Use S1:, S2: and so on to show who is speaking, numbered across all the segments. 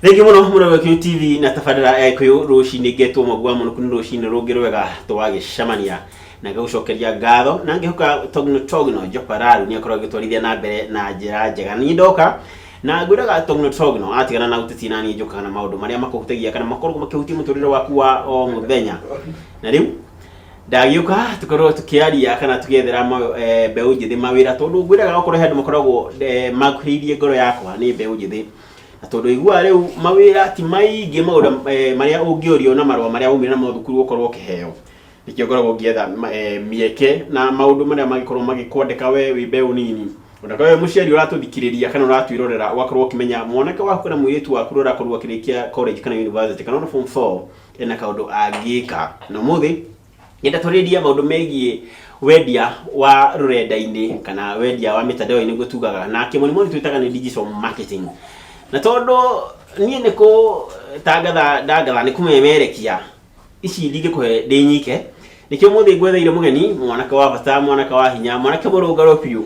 S1: Thengiũ mũno mũno Gĩkũyũ TV na tabarĩra ya Gĩkũyũ rũcinĩ ngetwo magua mũno nĩ rũcinĩ rũngĩ rwega twagĩcemania na ngagũcokeria ngatho na ngĩhoka Togno Togno Njopararu nĩ akorwo agĩtwarithia na mbere na njĩra njega. Niĩ ndoka na ngwĩraga Togno Togno atigana na ũteti na niĩ njũkaga na maũndũ marĩa makũhutagia kana makoragwo makĩhutia mũtũrĩre waku wa o mũthenya. Na rĩu ndagĩũka tũkorwo tũkĩaria kana tũgĩethera mbeũ njĩthĩ mawĩra tondũ ngwĩraga okorwo he andũ makoragwo makuhĩrĩirie ngoro yakwa nĩ mbeũ njĩthĩ. Na tondũ iguaga rĩu mawĩra ti maingĩ maũndũ marĩa ũngĩũrio na marũa marĩa waumire namo thukuru ũkorwo ũkĩheo. Nĩkĩo ngoragwo ngĩetha mĩeke na maũndũ marĩa mangĩkorwo magĩkwandĩka we wĩ mbeũ nini. Ona kana wĩ mũciari ũratũthikĩrĩria kana ũratwĩrorera ũgakorwo ũkĩmenya mwanake waku kana mũirĩtu waku ũrĩa ũrakorwo akĩrĩkia college kana university kana ona form 4 ena kaũndũ angĩka. Na ũmũthĩ ngenda twarĩrĩrie maũndũ megiĩ wendia wa rũrenda-inĩ kana wendia wa mĩtandao-inĩ nĩguo tugaga na kĩmonimoni twĩtaga nĩ digital marketing. Na tondũ niĩ nĩ kũtangatha ndangatha nĩ kũmemerekia ici ndingĩkũhe ndĩ nyike nĩkĩo ũmũthĩ ngwetheire mũgeni mwanake wa bata mwanake wa hinya mwanake mũrũngarũ biũ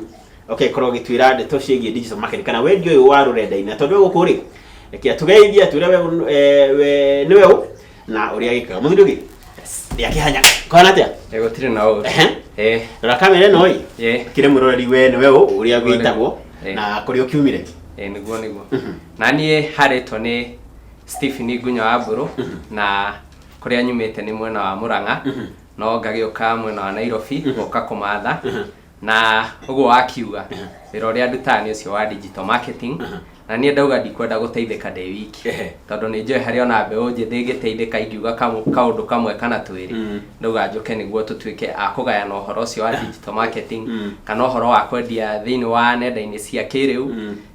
S1: okay korwo gĩtwĩra ndeto ciĩgiĩ digital marketing kana wendia ũyũ wa rũrenda-inĩ na tondũ we gũkũ rĩ reke atũgeithie atwĩre we, we nĩwe ũ na ũrĩa gĩkaga mũthuri ũngĩ rĩa kĩhanya kwana atĩa?
S2: Eh, gũtirĩ na ũru.
S1: Ehe. Rora kamera ĩno ĩ kĩrĩ mũroreri we nĩwe ũ ũrĩa wĩtagwo na kũrĩa ũkiumire.
S2: Nĩguo nĩguo. Na niĩ harĩtwo nĩ Stephen Ngunya wa Mbũrũ na kũrĩa nyumĩte nĩ mwena wa Mũrang'a no ngagĩũka mwena wa Nairobi gũka kũmatha na ũguo wakiuga wĩra ũrĩa ndutaga nĩ ũcio wa digital marketing na niĩ ndauga ndikwenda gũteithĩka ndĩ wiki tondũ nĩ njũĩ harĩ ona mbeũ njĩthĩ ĩngĩteithĩka ingiuga kaũndũ kamwe kana twĩrĩ. Ndauga njũke nĩguo tũtuĩke a kũgayana ũhoro ũcio wa digital marketing kana ũhoro wa kwendia thĩinĩ wa nenda-inĩ cia kĩrĩu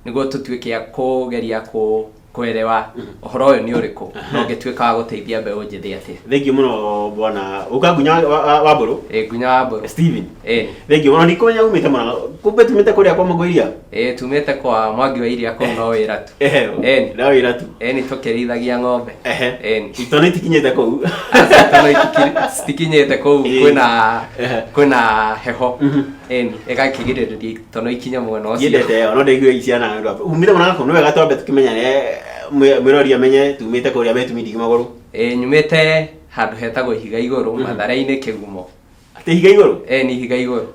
S2: nĩguo tũtuĩke a kũgeria kũ kũerewa ũhoro ũyũ nĩ ũrĩkũ na ũngĩtuĩka wa gũteithia mbeũ njĩthĩ atĩa.
S1: Thengiũ mũno bwana uka Ngunya wa Mbũrũ.
S2: Ĩ, Ngunya wa Mbũrũ.
S1: Steven.
S2: Ĩ.
S1: Thengiũ mũno ndikũmenya umĩte mũno kumbe tumĩte kũrĩa kwa Mwangi wa Iria.
S2: Ĩ, tumĩte kwa Mwangi wa Iria kũu no wĩra tu.
S1: Ehe.
S2: Ĩni.
S1: No wĩra tu.
S2: Ĩni, tũkĩrĩithagia ng'ombe.
S1: Ehe.
S2: Ĩni.
S1: Itono itikinyĩte kũu.
S2: Aca, itono citikinyĩte kũu.
S1: Ĩ.
S2: Kwĩna
S1: Ehe.
S2: kwĩna heho. Ĩni, ĩgakĩgirĩrĩria itono ikinye mwena ũcio.
S1: Ndiendete ĩyo no ndaiguire ciana andũ apa umire mũno kũu nĩ wega twambe tũkĩmenyane mwĩrori amenye tumĩte kũrĩa metumindigi magũrũ.
S2: Ĩ, nyumĩte handũ hetagwo Ihiga Igũrũ, Mathare-inĩ Kĩgumo.
S1: Atĩ Ihiga Igũrũ?
S2: Ĩ, nĩ Ihiga Igũrũ.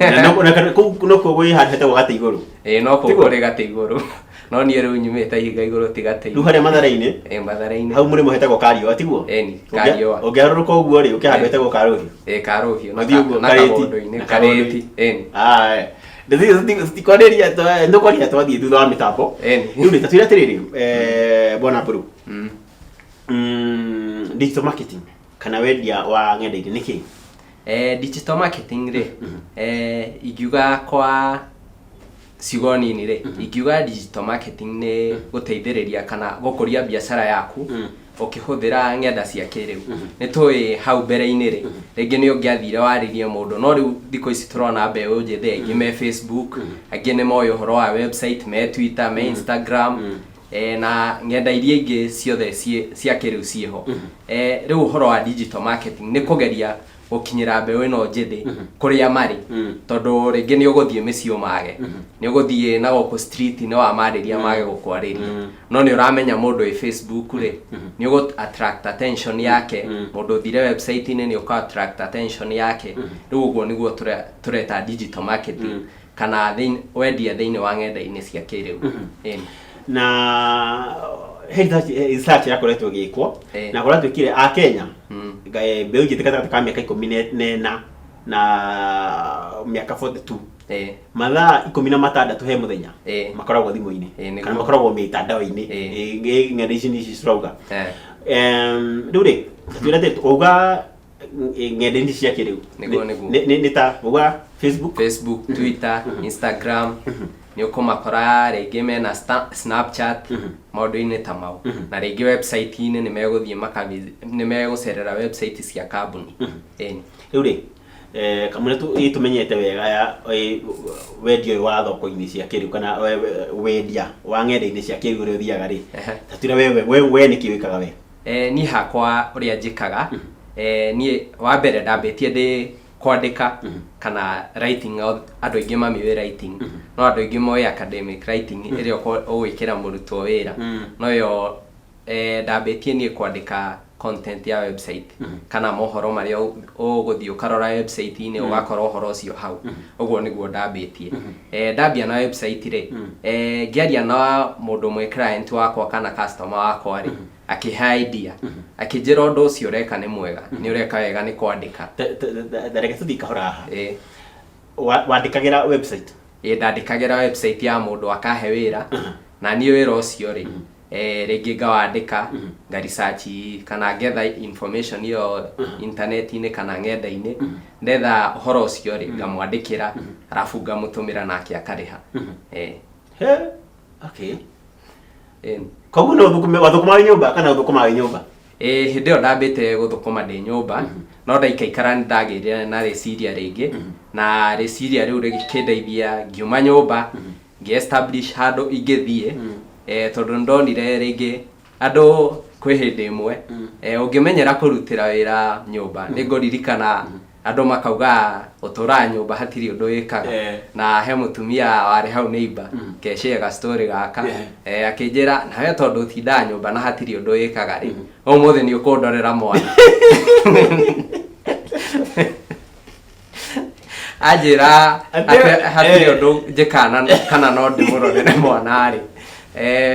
S1: Na na kũu no kuo gwĩ handũ hetagwo Gatĩ Igũrũ.
S2: Ĩ, no kũu
S1: Tiguo?
S2: kũrĩ Gatĩ Igũrũ. No niĩ rĩu nyumĩte Ihiga Igũrũ ti Gatĩ
S1: Rĩu
S2: Igũrũ.
S1: harĩa Mathare-inĩ?
S2: Ĩ, Mathare-inĩ.
S1: Hau mũrĩmo hetagwo Kariũa tiguo?
S2: Ĩni, Kariũa.
S1: Ũngĩharũrũka ũguo rĩ, ũkĩ handũ hetagwo Karũhiũ.
S2: Ĩ, Karũhiũ na
S1: Ũthiĩ ũguo
S2: na
S1: Karĩti.
S2: Kabondo-inĩ,
S1: Na
S2: Karĩti.
S1: Kabondo-inĩ.
S2: Ĩni.
S1: Aya. Tũtikwarĩria tũkwaria twathiĩ thutha wa mĩtambo.
S2: Ĩni.
S1: Rĩu rĩ, ta twĩre atĩrĩrĩ, bwana Mbũrũ. Digital marketing kana wendia wa ng'enda-inĩ nĩ kĩĩ?
S2: Digital marketing rĩ, ingiuga kwa ciugo nini rĩ, ingiuga digital marketing nĩ gũteithĩrĩria kana gũkũria biacara yaku ũkĩhũthĩra ng'enda cia kĩrĩu. Nĩ tũĩ hau mbere-inĩ rĩ, rĩngĩ nĩ ũngĩathire warĩrie mũndũ, no rĩu thikũ ici tũrona mbeũ njĩthĩ aingĩ me Facebook, angĩ nĩ moĩ ũhoro wa website, me Twitter, me Instagram, na ng'enda iria ingĩ ciothe cia kĩrĩu ciĩho. Rĩu ũhoro wa digital marketing nĩ kũgeria gũkinyĩra mbeũ ĩno njĩthĩ kũrĩa marĩ, tondũ rĩngĩ nĩ ũgũthiĩ mĩciĩ ũmage, nĩ ũgũthiĩ na gũkũ street nĩ wamarĩria mage gũkwarĩria, no nĩ ũramenya mũndũ wĩ Facebook rĩ, nĩ ũgũ attract attention yake, mũndũ ũthire website-inĩ nĩ ũkũ attract attention yake. Rĩu ũguo nĩguo tũreta digital marketing kana wendia thĩinĩ wa ng'enda-inĩ cia kĩrĩu. Ĩni.
S1: Na he research yakoretwo ĩgĩkwo na kũratuĩkire a Kenya mbeũ njĩthĩ gatagatĩ ka mĩaka 14 na mĩaka 42 mathaa 16 he mũthenya makoragwo thimũ-inĩ kana makoragwo mĩtandao-inĩ. Ng'enda ici nĩ ici cirauga. Rĩu rĩ, twĩre atĩ wauga ng'enda ici cia kĩrĩu
S2: Nĩguo, nĩguo.
S1: Nĩ ta wauga Facebook,
S2: Facebook, Twitter, Instagram, nĩ ũkũmakora rĩngĩ mena Snapchat, maũndũ-inĩ ta mau, na rĩngĩ website-inĩ nĩ megũthiĩ nĩ megũcerera website cia kambuni. Ĩni.
S1: Rĩu rĩ, kamũira tũmenyete wega ya wendia ũyũ wa thoko-inĩ cia kĩrĩu kana wendia wa ng'enda-inĩ cia kĩrĩu ũrĩa ũthiaga rĩ, ta twĩre we nĩkĩ wĩkaga we?
S2: Niĩ hakwa ũrĩa njĩkaga, niĩ wa mbere ndambĩtie ndĩ Kwandĩka kana writing, andũ aingĩ mamĩũĩ writing, no andũ aingĩ moĩ academic writing ĩrĩa ũgwĩkĩra mũrutwo wĩra. No ĩyo ndambĩtie niĩ kwandĩka content ya website kana mohoro marĩa ũgũthiĩ ũkarora website-inĩ, ũgakora ũhoro ũcio hau. Ũguo nĩguo ndambĩtie. Ndambia na website rĩ, ngĩaria na mũndũ ũmwe, client wakwa kana customer wakwa rĩ, akĩhe idea, akĩnjĩra ũndũ ũcio ũreka nĩ mwega, nĩ ũreka wega nĩ kwandĩka.
S1: Reke tũthiĩ kahora haha. Wandĩkagĩra website?
S2: Ĩ, ndandĩkagĩra website ya mũndũ, akahe wĩra, na niĩ wĩra ũcio rĩ, rĩngĩ ngawandĩka, nga research kana ngetha information ĩyo internet-inĩ kana ng'enda-inĩ. Ndetha ũhoro ũcio rĩ, ngamwandĩkĩra, arabu ngamũtũmĩra, nake akarĩha.
S1: He, okay. Koguo no ũthũkũme, wathũkũma wĩ nyũmba kana ũthũkũma wĩ nyũmba?
S2: Ĩ, hĩndĩ ĩyo ndambĩte gũthũkũma ndĩ nyũmba, no ndaikaikara nĩ ndagĩire na rĩciria rĩngĩ, na rĩciria rĩu rĩkĩndeithia ngiuma nyũmba, ngĩ establish handũ ingĩthiĩ, tondũ nĩndonire rĩngĩ andũ kwĩ hĩndĩ ĩmwe, ũngĩmenyera kũrutĩra wĩra nyũmba, nĩ ngũririkana andũ makauga ũtũraga nyũmba hatirĩ ũndũ wĩkaga. Na he mũtumia warĩ hau neighbor, keshare ga story gaka, akĩnjĩra, "Nawe tondũ ũtindaga nyũmba na hatirĩ ũndũ wĩkaga rĩ, ũmũthĩ nĩ ũkũndorera mwana." Anjĩra atĩ hatirĩ ũndũ njĩkaga kana no ndĩmũrorere mwana rĩ,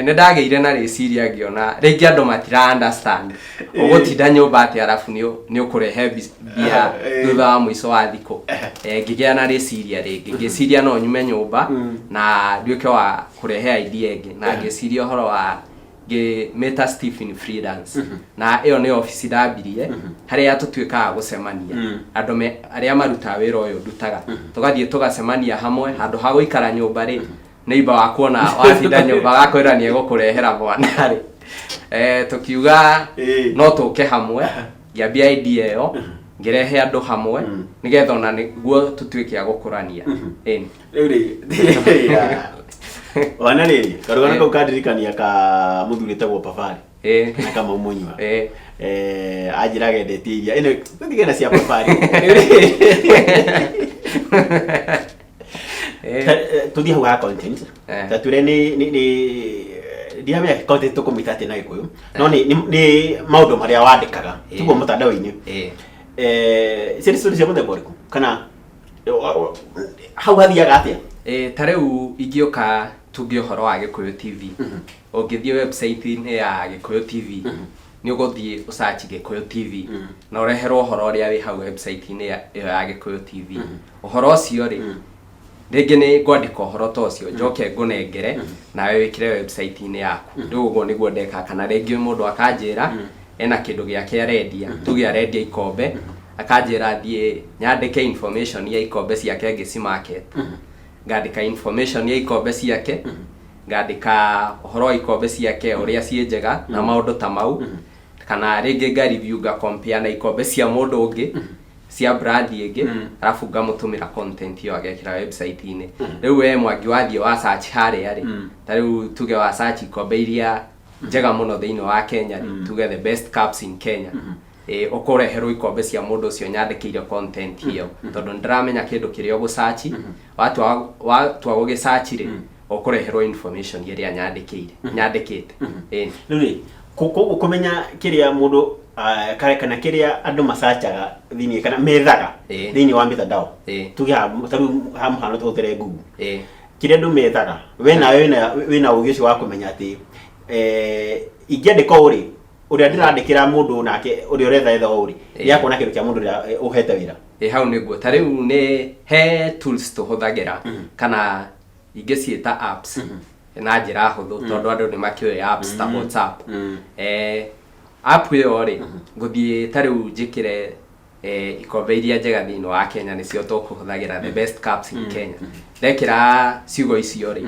S2: nĩ ndagĩire na rĩciria, ngĩona rĩngĩ andũ matira understand ũgũtinda nyũmba atĩ arabu nĩ ũkũrehe mbia thutha wa mũico wa thikũ. Ngĩgĩa na rĩciria rĩngĩ, ngĩciria no nyume nyũmba na nduĩke wa kũrehe idea ĩngĩ, na ngĩciria ũhoro wa ngĩmĩta Stephen Freelance, na ĩyo nĩ obici ndambirie harĩa tũtuĩkaga gũcemania andũ arĩa marutaga wĩra ũyũ ndutaga, tũgathiĩ tũgacemania hamwe handũ ha gũikara nyũmba rĩ, neighbor wakuona watinda nyũmba agakwĩra nĩ egũkũrehera mwana rĩ, tũkiuga no tũke hamwe. Ngĩambia idea ĩyo, ngĩrehe andũ hamwe nĩgetha ona nĩguo tũtuĩke a gũkũrania. Ĩni.
S1: Rĩu rĩ, wana rĩrĩ karũgano kau kandirikania ka mũthuri wĩtagwo Pabari na Kamau Mũnyua. Anjĩraga endetie iria ĩno, tũtige na cia Pabari. Rĩu rĩ, tũthiĩ hau ha content. Ta twĩre nĩ ndiramenya content tũkũmĩta atĩa na Gĩkũyũ, no nĩ maũndũ marĩa wandĩkaga tiguo mũtandao-inĩ? Ciarĩ story cia mũthemba ũrĩkũ, kana hau hathiaga atĩa?
S2: Ta rĩu ingĩũka tuge ũhoro wa Gĩkũyũ TV, ũngĩthiĩ website-inĩ ya Gĩkũyũ TV, nĩ ũgũthiĩ ũsearch Gĩkũyũ TV na ũreherwo ũhoro ũrĩa wĩ hau website-inĩ ĩyo ya Gĩkũyũ TV. Ũhoro ũcio rĩ, rĩngĩ nĩ ngwandĩka ũhoro ta ũcio, njoke ngũnengere nawe wĩkĩre website-inĩ yaku. Rĩu ũguo nĩguo ndeka. Kana rĩngĩ mũndũ akanjĩra ena kĩndũ gĩake arendia, tuge arendia ikombe, akanjĩra thiĩ nyandĩke information ya ikombe ciake ngĩci market. Ngandĩka information ya ikombe ciake, ngandĩka ũhoro wa ikombe ciake, ũrĩa ciĩ njega na maũndũ ta mau, kana rĩngĩ nga review, nga compare na ikombe cia mũndũ ũngĩ cia brand ĩngĩ, arabu ngamũtũmĩra content ĩyo agekĩra website-inĩ. Rĩu we Mwangi wathiĩ wa search harĩa rĩ, ta rĩu tuge wa search ikombe iria njega mũno thĩinĩ wa Kenya rĩ, tuge "the best cups in Kenya", ũkũreherwo ikombe cia mũndũ ũcio nyandĩkĩire content ĩyo, tondũ nĩndĩramenya kĩndũ kĩrĩa ũgũsearch. Watua gũgĩsearch rĩ, ũkũreherwo information ĩrĩa nyandĩkĩire, nyandĩkĩte. Ĩni.
S1: Rĩu rĩ, koguo kũmenya kĩrĩa mũndũ, kana kĩrĩa andũ macacaga thĩinĩ kana methaga thĩinĩ wa mĩtandao, tuge ta rĩu ha mũhano tũhũthĩre Google, kĩrĩa andũ methaga, we nawe wĩna ũgĩ ũcio wa kũmenya atĩ ingĩandĩka ũũ rĩ, ũrĩa ndĩrandĩkĩra mũndũ nake ũrĩa ũretha etha ũũ rĩ, nĩ akuona kĩndũ kĩa mũndũ ũrĩa ũhete wĩra.
S2: Ĩ, hau nĩguo. Ta rĩu nĩ he tools tũhũthagĩra kana ingĩciĩta apps na njĩra hũthũ, tondũ andũ nĩ makĩũĩ apps ta WhatsApp. App ĩyo rĩ, ngũthiĩ ta rĩu njĩkĩre ikombe iria njega thĩinĩ wa Kenya, nĩcio tũkũhũthagĩra, "the best cups in Kenya". Ndekĩra ciugo icio rĩ,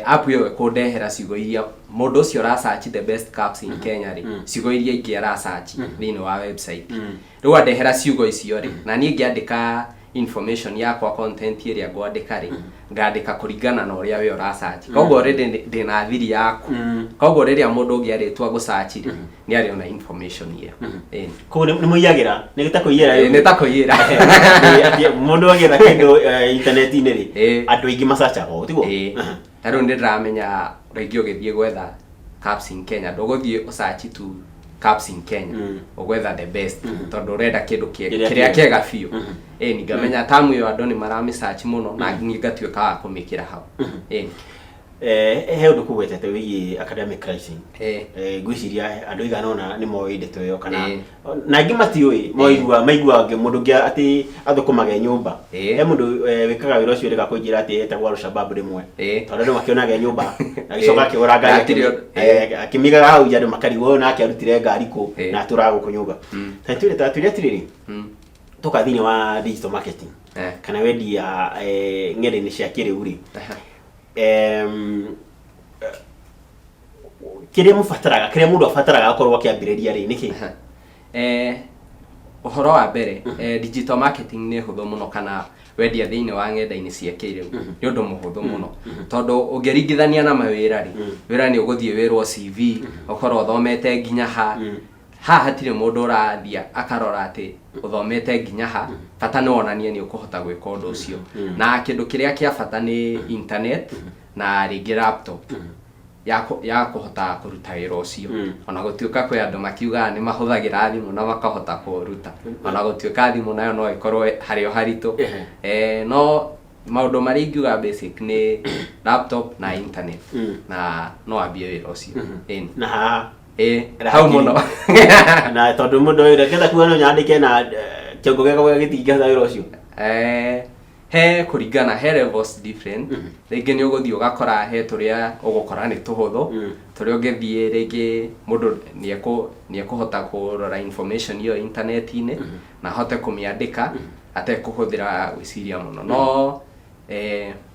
S2: app ĩyo ĩkũndehera ciugo iria mũndũ ũcio ũrasearch "the best cups in Kenya" rĩ, ciugo iria ingĩ arasearch thĩinĩ wa website. Rĩu andehera ciugo icio rĩ, na niĩ ngĩandĩka Information yakwa, content ĩrĩa ngwandĩka rĩ, ngandĩka kũringana na ũrĩa we ũrasearch. Koguo already ndĩna thiri yaku. Koguo rĩrĩa mũndũ ũngĩ arĩtua gũsearch rĩ, nĩ arĩona information ĩyo. Ĩni.
S1: Koguo nĩ mũiyagĩra, nĩ ta kũiyĩra.
S2: Ĩ, nĩ ta kũiyĩra.
S1: Nĩ atĩ mũndũ agĩetha kĩndũ intaneti-inĩ rĩ, andũ aingĩ macacaga ũũ, tiguo?
S2: Ĩĩ. Ta rĩu nĩ ndĩramenya rĩngĩ ũgĩthiĩ gwetha cups in Kenya, ndũgũthiĩ ũsearch tu cups in Kenya, ũgwetha the best, tondũ ũrenda kĩndũ
S1: Kĩrĩa
S2: kĩrĩa
S1: kĩega.
S2: Kĩega biũ. Ĩni, ngamenya tamu ĩyo andũ nĩ maramĩsearch mũno na niĩ ngatuĩka wa kũmĩkĩra hau. Ĩni.
S1: He ũndũ kũgwetete wĩgiĩ academic writing. Ngwĩciria andũ aigana ũna nĩ moĩ ndeto ĩyo kana na angĩ matiũĩ, moigua maiguaga mũndũ ũngĩ atĩ athũkũmaga e nyũmba. He mũndũ wĩkaga wĩra ũcio rĩga kũnjĩra atĩ etagwo Al-Shabaab rĩmwe, tondũ andũ makĩonaga e nyũmba, agĩcoka akĩgũra ngari.
S2: Hatirĩ ũndũ.
S1: Akĩmĩigaga hau nja, andũ makarigwo ũyũ nake arutire ngari kũ na atũraga gũkũ nyũmba. Ta twĩre, ta twĩre atĩrĩrĩ, toka thĩinĩ wa digital marketing kana wendia ng'enda-inĩ cia kĩrĩu rĩ, kĩrĩa mũbataraga, kĩrĩa mũndũ abataraga akorwo akĩambĩrĩria rĩ, nĩkĩ?
S2: Aha. Ũhoro wa mbere, digital marketing nĩ hũthũ mũno, kana wendia thĩinĩ wa ng'enda-inĩ cia kĩrĩu nĩ ũndũ mũhũthũ mũno, tondũ ũngĩringithania na mawĩra rĩ, wĩra nĩ ũgũthiĩ wĩrwo CV, ũkorwo ũthomete nginya ha. Haha hatirĩ mũndũ ũrathiĩ akarora atĩ ũthomete nginya ha. Bata nĩ wonanie nĩ ũkũhota gwĩka ũndũ ũcio. Na kĩndũ kĩrĩa kĩa bata nĩ internet na rĩngĩ laptop ya kũhota kũruta wĩra ũcio. Ona gũtuĩka kwĩ andũ makiugaga nĩ mahũthagĩra thimũ na makahota kũũruta, ona gũtuĩka thimũ nayo no ĩkorwo harĩ o haritũ. No maũndũ marĩa ingiuga basic nĩ laptop na internet, na no wambie wĩra ũcio. Ĩni.
S1: Na haha
S2: Ĩ, hau mũno.
S1: Na tondũ mũndũ ũyũ ketha kuga no nyandĩke na kĩongo gĩakwa gĩtingĩhota wĩra ũcio.
S2: He kũringana, he levels different. Rĩngĩ nĩ ũgũthiĩ ũgakora he tũrĩa ũgũkora nĩ tũhũthũ, tũrĩa ũngĩthiĩ rĩngĩ mũndũ nĩ ekũhota kũrora information ĩyo internet-inĩ na ahote kũmĩandĩka atekũhũthĩra gwĩciria mũno. No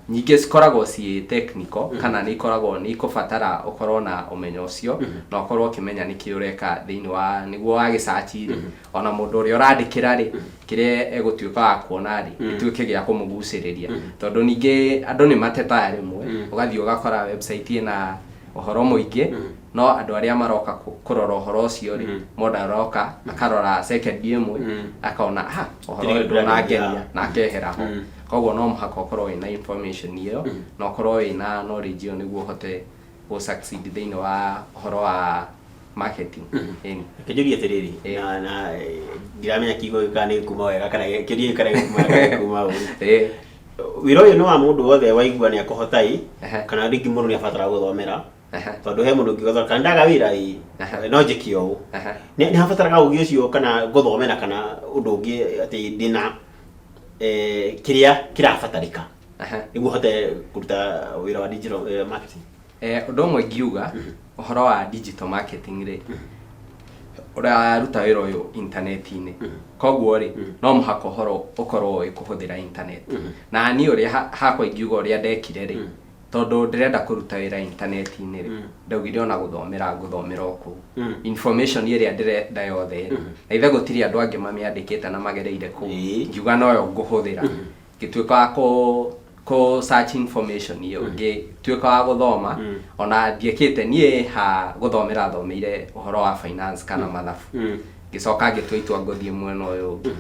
S2: nyingĩ cikoragwo ciĩ technical, kana nĩ ikoragwo nĩ ikũbatara ũkorwo na ũmenyo ũcio na ũkorwo ũkĩmenya nĩkĩ ũreka thĩinĩ wa nĩguo wagĩsearch rĩ, ona mũndũ ũrĩa ũrandĩkĩra rĩ, kĩrĩa egũtuĩka wa kuona rĩ, gĩtuĩke gĩa kũmũgucĩrĩria. Tondũ ningĩ andũ nĩ matetaga rĩmwe, ũgathiĩ ũgakora website ĩna ũhoro mũingĩ, no andũ arĩa maroka kũrora ũhoro ũcio rĩ, mũndũ aroka akarora second ĩmwe, akona ah, ũhoro ũyũ ndũnangenia, na akehera ho. Koguo no mũhaka ũkorwo wĩna information ĩyo na ũkorwo wĩna knowledge ĩyo nĩguo ũhote gũ succeed thĩinĩ wa ũhoro wa marketing. Ĩni.
S1: Reke njũrie atĩrĩrĩ, na ndiramenya kiugo gĩkĩ kana nĩ gĩkuuma wega, kana kĩũria gĩkĩ kana gĩkuuma wega kana gĩkuuma ũru. Wĩra ũyũ nĩ wa mũndũ wothe waigua nĩ akũhota ĩ, kana rĩngĩ mũndũ nĩ abatara gũthomera? Tondũ he mũndũ ũngĩgũthora kana ndaga wĩra ĩ, no njĩke ũũ. Nĩ habataraga ũgĩ ũcio kana gũthomera kana ũndũ ũngĩ, atĩ ndĩna kĩrĩa kĩrabatarĩka nĩguo hote kũruta wĩra wa digital marketing?
S2: Ũndũ ũmwe ingiuga ũhoro wa digital marketing rĩ, ũraruta wĩra ũyũ intaneti-inĩ, koguo rĩ, no mũhaka ũhoro ũkorwo ũĩ kũhũthĩra internet. Na niĩ ũrĩa hakwa ingiuga ũrĩa ndekire rĩ, tondũ ndĩrenda kũruta wĩra intaneti-inĩ rĩ, ndaugire ona gũthomera ngũthomera o kũu information ĩrĩa ndĩrenda yothe rĩ, na ithe gũtirĩ andũ angĩ mamĩandĩkĩte na magereire kũu. Ngiuga noyo ngũhũthĩra, ngĩtuĩka wa kũ search information ĩyo, ngĩtuĩka wa gũthoma. Ona ndiĩkĩte niĩ ha gũthomera, thomeire ũhoro wa finance kana mathabu, ngĩcoka ngĩtua itua ngũthiĩ mwena ũyũ ũngĩ.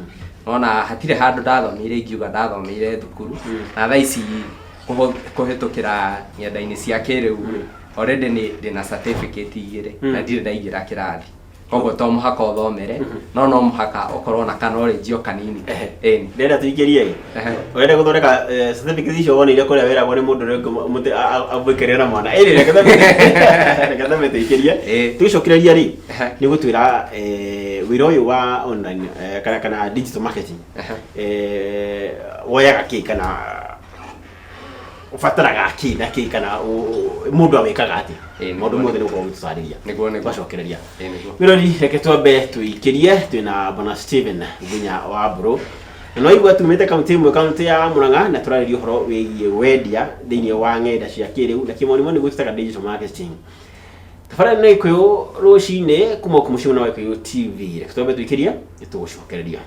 S2: Nona hatirĩ handũ ndathomeire ingiuga ndathomeire thukuru. Na thaa ici kũhĩtũkĩra ng'enda-inĩ cia kĩrĩu rĩ, already nĩ ndĩna certificate 2 na ndirĩ ndaingĩra kĩrathi. Koguo to mũhaka ũthomere, no mũhaka ũkorwo na ka knowledge o kanini. Ĩni.
S1: Ndĩrenda tũingĩrie ĩ. Ũrenda gũthondeka certificate icio woneire kũrĩa wĩragwo nĩ mũndũ ũrĩa ũngĩ amwĩkĩrĩre na mwana ĩrĩ. Reke thambe tũikĩrie. Tũgĩcokereria rĩ, nĩ gũtwĩra wĩra ũyũ wa online kana digital marketing woyaga kĩ, kana ũbataraga kĩ na kĩ, kana mũndũ awĩkaga atĩa? Maũndũ mothe nĩ gũkorwo ũgĩtũtarĩria.
S2: Nĩguo.
S1: Twacokereria.
S2: Ĩĩ, nĩguo.
S1: Wĩrori, reke twambe tũikĩrie. Twĩna bwana Steven Gunya wa Mbũrũ, na no igua tumĩte kaunti ĩmwe, kaunti ya Murang'a, na tũrarĩria ũhoro wĩgiĩ wendia thĩinĩ wa ng'enda cia kĩrĩu, na kĩmonimoni nĩguo twĩtaga digital marketing. Tabarĩra nĩ Gĩkũyũ Rũcinĩ kuma gũkũ mũciĩ wa Gĩkũyũ TV. Reke twambe tũikĩrie, nĩtũgũcokereria.